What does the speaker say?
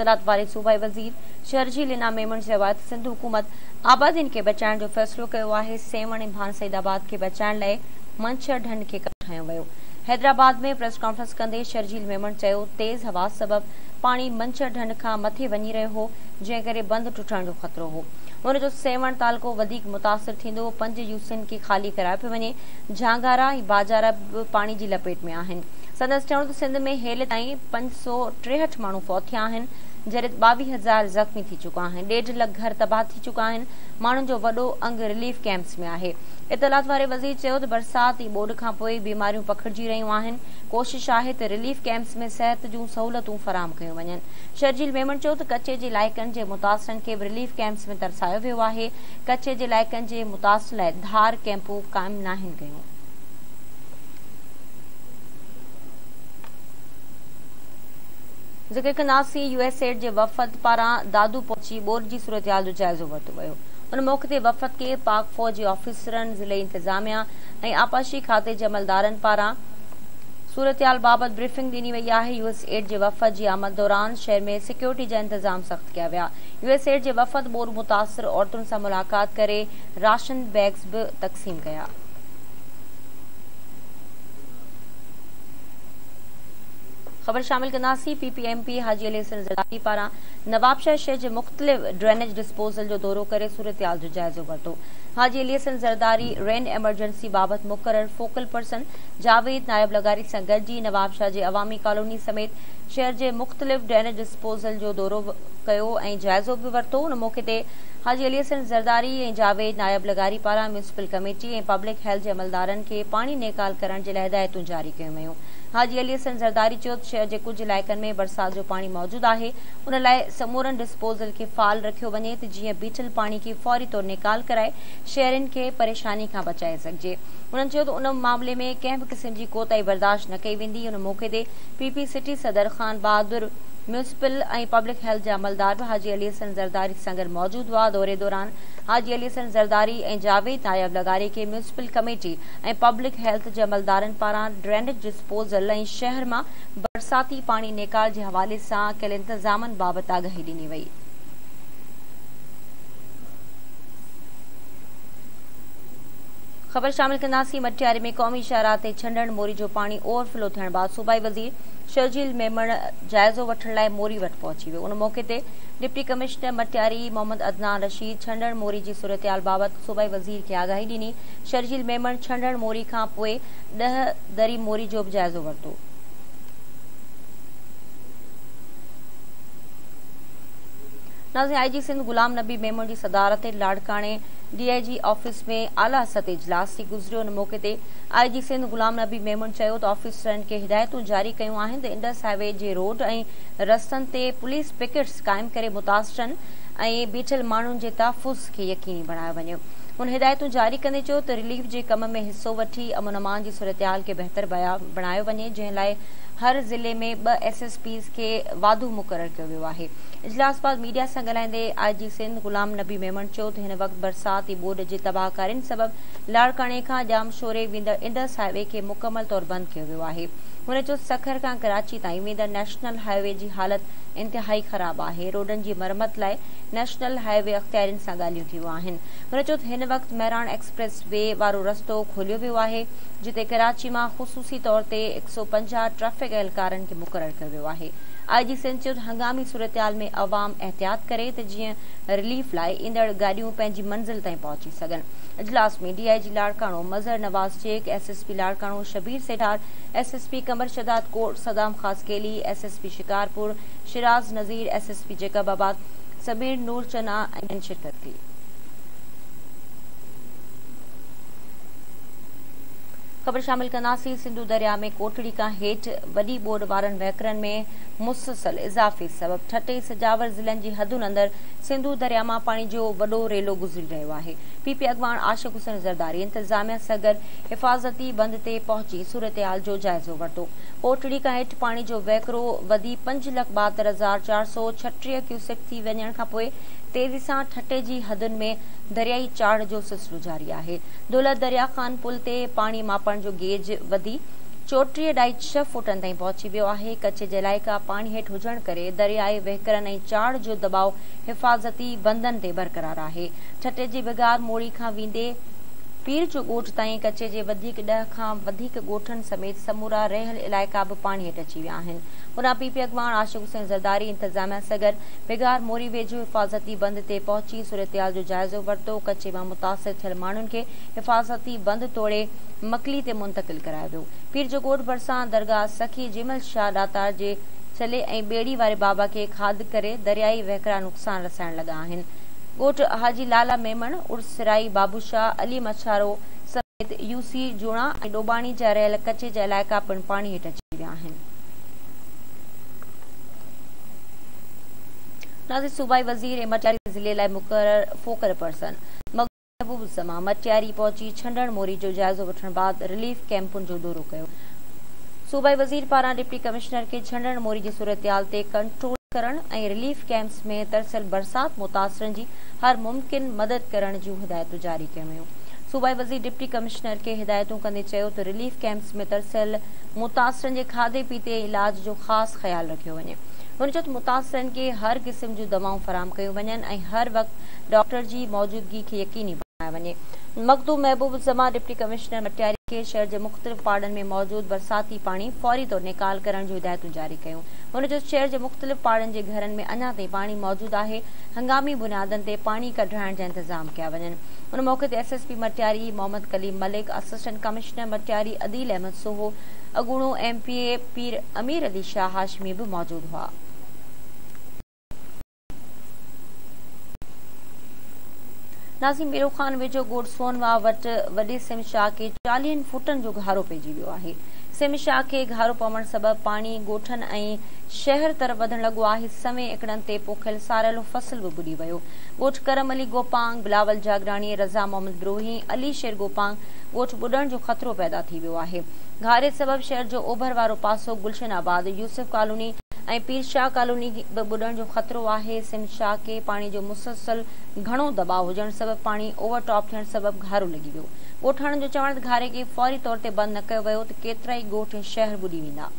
اطلاعات واري صوبائي وزير شرجيل انعام ميمڻ چيو آهي ته سنڌ حڪومت آبادين کي بچائڻ جو فيصلو ڪيو آهي، سيوهڻ ۽ ڀان سعيد آباد کي بچائڻ لاء منڇر ڍنڍ کي ڪپ هنيو ويو. حيدرآباد ۾ پريس ڪانفرنس ڪندي شرجيل ميمڻ چيو تيز هوا سبب پاڻي منڇر ڍنڍ کان مٿي وڃي رهيو هو، جنهن ڪري بند ٽٽڻ جو خطرو هو. هن چيو سيوهڻ تعلقو وڌيڪ متاثر ٿيندو، پنج يوسين کي خالي ڪرايو پيو وڃي، جهانگارا ۽ باجارا به پاڻي جي لپيٽ ۾ آهن. سندس چوڻ هو ته سنڌ ۾ هيل تائين 563 ماڻهو فوت ٿيا آهن، جڏهن ته 22 هزار زخمي ٿي چڪا آهن، ڏيڍ لک گهر تباهه ٿي چڪا آهن، ماڻهن جو وڏو انگ رليف ڪئمپس ۾ آهي. اطلاعات واري وزير چيو ته برسات ۽ ٻوڏ کانپوء بيماريون پکڙجي رهيون آهن، ڪوشش آهي ته رليف ڪئمپس ۾ صحت جون سهولتون فراهم ڪيون وڃن. شرجيل ميمڻ چيو ته ڪچي جي علائقن جي متاثرن کي به رليف ڪئمپس ۾ ترسايو ويو آهي، ڪچي جي علائقن جي متاثرن لاء ڌار ڪئمپون قائم ناهن ڪيون. ذڪر ڪنداسين يو ايس ايڊ جي وفد پاران دادو پهچي ٻوڏ جي صورتحال جو جائزو ورتو ويو. ان موقعي تي وفد کي پاڪ فوج جي آفيسرن، ضلعي انتظاميا ۽ آبپاشي کاتي جي عملدارن پاران صورتحال بابت بريفنگ ڏني وئي آهي. يو ايس ايڊ جي وفد جي آمد دوران شهر ۾ سيڪيورٽي جا انتظام سخت ڪيا ويا. يو ايس ايڊ جي وفد ٻوڏ متاثر عورتن سان ملاقات ڪري راشن بيگز به تقسيم ڪيا. خبر شامل ڪنداسين P P M P Haji Ali Hassan Zardari پاران نوابشاهه شهر جي مختلف ڊرينيج ڊسپوزل جو دورو ڪري صورتحال جو جائزو ورتو. حاجي علي حسن زرداري رين ايمرجنسي بابت مقرر فوڪل پرسن جاويد نائب لغاري سان گڏجي نوابشاهه جي عوامي ڪالوني سميت شهر جي مختلف ڊرينيج ڊسپوزل جو دورو ڪيو ۽ جائزو به ورتو. ان موقعي تي حاجي علي حسن زرداري ۽ جاويد نائب لغاري پاران ميونسپل ڪميٽي ۽ پبلڪ هيلٿ جي عملدارن کي پاڻي نيڪال ڪرڻ جي لاء هدايتون جاري ڪيون ويون. حاجي علي حسن زرداري چيو ته شهر جي ڪجهه علائقن ۾ برسات جو پاڻي موجود آهي ان لاء سمورن ڊسپوزل کي فعال رکيو وڃي ته جيئن بيٺل پاڻي کي فوري طور نيڪال ڪرائي شهرين کي پريشاني کان بچائي سگهجي. هنن چيو ته ان معاملي ۾ ڪنهن به قسم جي ڪوتاهي برداشت نه ڪئي ويندي. ان موقعي تي پي پي سٽي صدر Khan Bahadur, municipal ۽ public health جا عملدار به حاجي علي حسن زرداري سان گڏ موجود هئا. دوري دوران حاجي علي حسن زرداري ۽ جاويد ناياب لغاري کي ميونسپل ڪميٽي ۽ پبلڪ هيلٿ جي عملدارن پاران ڊرينيج ڊسپوزل ۽ شهر مان برساتي پاڻي نيڪال جي حوالي سان ڪيل انتظامن بابت آگاهي ڏني وئي. خبر شامل ڪنداسين مٽياري ۾ قومي شاهراهه تي ڇنڊڻ موري جو پاڻي اوور فلو ٿيڻ بعد صوبائي وزير شرجيل ميمڻ جائزو وٺڻ لاء موري وٽ پهچي ويو. ان موقعي تي ڊپٽي ڪمشنر مٽياري محمد عدنان رشيد ڇنڊڻ موري جي صورتحال بابت صوبائي وزير کي آگاهي ڏني. شرجيل ميمڻ ڇنڊڻ موري کان پوء ڏهه دري موري جو به جائزو ورتو. ناظرين آء جي سنڌ غلام نبي ميمڻ جي صدارت هيٺ لاڙڪاڻي ڊي I جي آفيس ۾ اعليٰ سطحي اجلاس ٿي گذريو. ان موقعي تي آء جي سنڌ غلام نبي ميمڻ چيو ته آفيسرن کي هدايتون جاري ڪيون آهن ته انڊس هاء وي جي روڊ ۽ رستن تي پوليس پڪيٽس قائم ڪري متاثرن ۽ بيٺل ماڻهن جي تحفظ کي يقيني بڻايو وڃي. هن هدايتون جاري ڪندي چيو ته رليف جي ڪم ۾ حصو وٺي امن امان جي صورتحال کي بهتر بڻايو وڃي جنهن لاء هر ضلعي ۾ ٻه ايس ايس پيز کي واڌو مقرر ڪيو ويو آهي. اجلاس بعد ميڊيا سان ڳالهائيندي آء جي سنڌ غلام نبي ميمڻ چيو ته هن وقت برسات ۽ ٻوڏ جي تباهڪارين سبب لاڙڪاڻي کان ڄامشوري ويندڙ انڊس هاء وي کي مڪمل طور بند ڪيو ويو آهي. هن چيو ته سکر کان ڪراچي تائين ويندڙ نيشنل هاء وي جي حالت انتهائي خراب آهي، روڊن جي مرمت لاء نيشنل هاء وي اختيارين سان ڳالهيون ٿيون آهن. هن چيو ته هن وقت مهراڻ ايڪسپريس وي وارو رستو کوليو ويو آهي، جتي ڪراچي مان خصوصي طور تي 150 ٽريفڪ اهلڪارن کي مقرر ڪيو ويو آهي. آء جي سنڌ چيو ته هنگامي صورتحال ۾ عوام احتياط ڪري ته جيئن رليف لاء ايندڙ گاڏيون پنهنجي منزل تائين پهچي سگهن. اجلاس ۾ D I G Larkana Mazhar Nawaz Sheikh, S S P Larkana Shabbir Sethar, S S P Qambar Shahdadkot Saddam Khaskheli, S S P Shikarpur Shiraz Nazir, S S P Jacobabad Sameer Noor Channa ۽ ٻين شرڪت ڪئي. خبر شامل ڪنداسين سنڌو درياء ۾ ڪوٽڙي کان هيٺ وڏي ٻوڏ وارن وهڪرن ۾ مسلسل اضافي سبب ٺٽي سجاول ضلعن جي حدن اندر سنڌو درياء مان پاڻي جو وڏو ريلو گذري رهيو آهي. پي پي اڳواڻ عاشق حسين زرداري انتظاميا سان گڏ حفاظتي بند تي پهچي صورتحال جو جائزو ورتو. ڪوٽڙي کان هيٺ پاڻي جو وهڪرو وڌي 5,72,436 ڪيوسڪ ٿي وڃڻ کانپوء تيزي سان ٺٽي جي حدن ۾ دريائي چاڙهه جو سلسلو جاري آهي. دولت دريا خان پل تي پاڻي ماپڻ جو گيج وڌي 34.6 فوٽن تائين پهچي ويو آهي. ڪچي جا علائقا پاڻي هيٺ هجڻ ڪري دريائي وهڪرن ۽ چاڙهه جو دٻاء حفاظتي بندن تي برقرار آهي. ٺٽي جي بگار موڙي کان ويندي پير جو ڳوٺ تائين ڪچي جي وڌيڪ 10 کان وڌيڪ ڳوٺن سميت سمورا رهيل علائقا به پاڻي هيٺ اچي ويا آهن. هوڏانهن پي پي اڳواڻ عاشق حسين زرداري انتظاميا سان گڏ بگار موري ويجهو حفاظتي بند تي پهچي صورتحال جو جائزو ورتو. ڪچي مان متاثر ٿيل ماڻهن کي حفاظتي بند توڙي مڪلي تي منتقل ڪرايو ويو. پير جو ڳوٺ ڀرسان درگاهه سخي جيمل شاهه ڏاتار جي چلي ۽ ٻيڙي واري بابا کي کاڌ ڪري دريائي وهڪرا نقصان رسائڻ لڳا آهن. ڳوٺ حاجي لالا ميمڻ، عرس سرائي، بابو شاهه، علي مڇارو سميت يوسي جوڻا ۽ ڏوٻاڻي جا رهيل ڪچي جا علائقا پڻ پاڻي هيٺ اچي ويا آهن. ناظرين صوبائي وزير ۽ مٽياري ضلعي لاء مقرر فوڪل پرسن محبوب الزمان مٽياري پهچي ڇنڊڻ موري جو جائزو وٺڻ بعد رليف ڪئمپن جو دورو ڪيو. صوبائي وزير پاران ڊپٽي ڪمشنر کي ڇنڊڻ موري جي صورتحال تي ڪنٽرول ڪرڻ ۽ رليف ڪئمپس ۾ ترسيل برسات متاثرن جي هر ممڪن مدد ڪرڻ جون هدايتون جاري ڪيون ويون. صوبائي وزير ڊپٽي ڪمشنر کي هدايتون ڪندي چيو ته رليف ڪئمپس ۾ ترسيل متاثرن جي کاڌي پيتي ۽ علاج جو خاص خيال رکيو وڃي. هن چيو ته متاثرن کي هر قسم جون دوائون فراهم ڪيون وڃن ۽ هر وقت ڊاڪٽر جي موجودگي کي يقيني بڻايو وڃي. مخدوم محبوب الزمان ڊپٽي ڪمشنر مٽياري کي شهر جي مختلف پاڙن ۾ موجود برساتي پاڻي فوري طور نيڪال ڪرڻ جون هدايتون جاري ڪيون. هن چيو ته شهر جي مختلف پاڙن جي گهرن ۾ اڃا تائين پاڻي موجود آهي، هنگامي بنيادن تي پاڻي ڪڍرائڻ جا انتظام ڪيا وڃن. ان موقعي تي S S P Matiari Muhammad Kaleem Malik, assistant commissioner Matiari Adeel Ahmed Soho, اڳوڻو M P A Pir Amir Ali Shah Hashmi به موجود هئا. ناظرين ميرو خان ويجهو ڳوٺ سون واهه وٽ وڏي سم شاهه کي 40 فوٽن جو گهارو پئجي ويو آهي. سم شاهه کي گهارو پوڻ سبب پاڻي ڳوٺن ۽ شهر طرف وڌڻ لڳو آهي. سوين ايڪڙن تي پوکيل ساريلو فصل به ٻڏي ويو. ڳوٺ ڪرم علي گوپانگ، بلاول جاگراڻي، رضا محمد بروهي، علي شير گوپانگ ڳوٺ ٻڏڻ جو خطرو پيدا ٿي ويو آهي. گهاري سبب شهر جو اوڀر وارو پاسو گلشن آباد، يوسف ڪالوني ۽ پير شاهه ڪالوني به ٻڏڻ جو خطرو آهي، سم شاهه کي پاڻي جو مسلسل گهڻو دٻاء هجڻ سبب پاڻي اوور ٽاپ ٿيڻ سبب گهارو لڳي ويو. ڳوٺاڻن جو چوڻ ته گهاري کي فوري طور تي بند نه ڪيو ويو ته ڪيترائي ڳوٺ ۽ شهر ٻڏي ويندا.